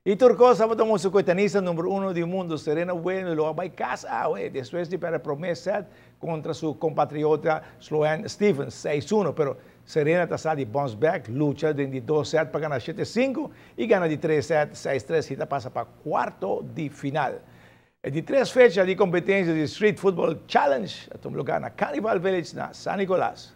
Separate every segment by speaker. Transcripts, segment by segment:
Speaker 1: Y tur cos tabata mustra cu e tenista number uno di mundo Serena Williams lo a bay cas awe despues di perde prome set contra su compatriota Sloane Stephens 6-1, pero Serena ta sa di bounce back, lucha den di dos set pa gana 7-5 y gana di tres set 6-3 y ta pasa pa cuarto di final. E di tres fecha di competencia di Street Football Challenge a tuma lugar na Carnival Village na San Nicolas.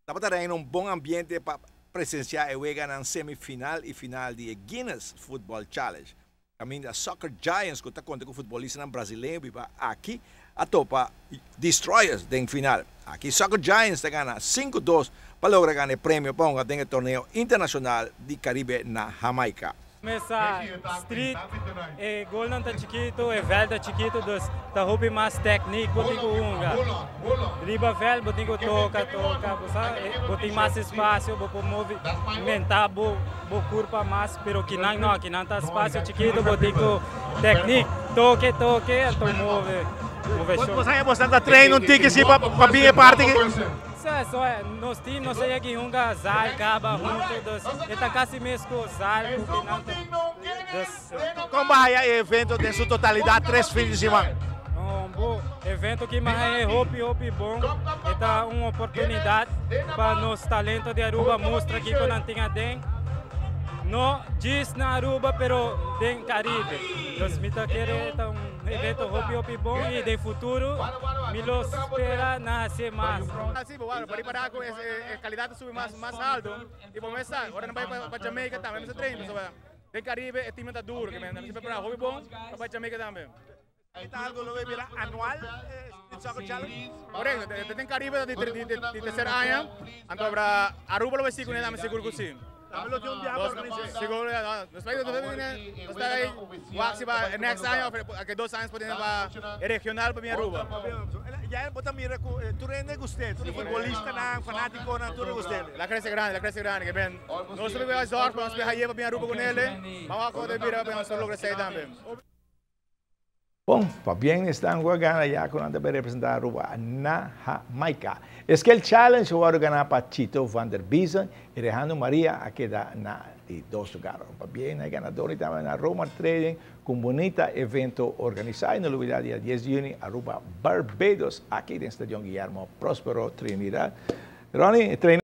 Speaker 2: Tabata reina un bon ambiente pa presencia e weganan semifinal y final di e Guinness Football Challenge, caminda Soccer Giants cu ta conta cu futbolistanan brasileño biba aki a topa Destroyers den final. Aki Soccer Giants ta gana 5-2 pa logra gana e premio pa hunga den e torneo internacional di Caribe na Jamaica.
Speaker 3: Mesa street, e golnan ta chikito, e veld ta chikito, dus ta hopi mas techniek bo tin cu hunga. Riba veld bo tin cu toca, toca, bo sa, bo tin mas espacio, bo por movimenta bo bo curpa mas, pero kinan no, kinan ta espacio chikito, bo tin cu techniek, toke, toke, anto move, move.
Speaker 1: Bo sa bo ta train un tiki si pa bin e parti aki?
Speaker 3: So, nos team nos a yega hunga zaal caba hunto, dus e ta casi mesco zaal cu kinan ta. Dus
Speaker 1: Con bo a haya e evento den su totalidad 3 fin di siman?
Speaker 3: Un bo evento ki m'a haya hopi hopi bon. E ta un oportunidad pa nos talento di Aruba mustra kico nan tin aden. No djis na Aruba pero den Caribe. Dus mi ta kere e ta un evento hopi hopi bon y den futuro mi lo spera na haci mas.
Speaker 4: Si, bo wak, ripará ku e kalidat ta subi mas mas alto i bo mes sa, ora nan bai pa Jamaica tambe mester train pasobra den Caribe e teamnan ta duro, ke men nan mester prepará hopi bon pa bai Jamaica tambe.
Speaker 1: E ta algo lo bay bira anual e Street Soccer Challenge?
Speaker 4: Korekto, den Caribe ta di tercer aña, anto abra Aruba lo bay sigui kuné tambe sigur ku si.
Speaker 1: Tambe lo tin un biaha pa organis'é.
Speaker 4: Sigur, nos ta bay wak si pa next aña of aki 2 años por tene pa e regional pa bin Aruba.
Speaker 1: Ya bo ta mira ku tur hende gust'é, tur e futbolistanan, fanatikonan, tur e gust'é.
Speaker 4: La krese grandi, la krese grandi, ke ben nos ta bay zorg pa nos bay haye pa bin Aruba ku nele, ban wak komo ta bira pa nos logra esei tambe.
Speaker 1: Bon, pabien esnan cu a gana ya cu nan ta bay representa Aruba na Jamaica. E Skill Challenge a wordo gana pa Chito van der Biezen y Rejando Maria a keda na di dos lugar. Pabien na e ganador y tambe na Romar Trading cu un bunita evento organisa y no lubida dia 10 di juni Aruba Barbados aki den Stadion Guillermo Prospero Trinidad. Ronnie, e trainer.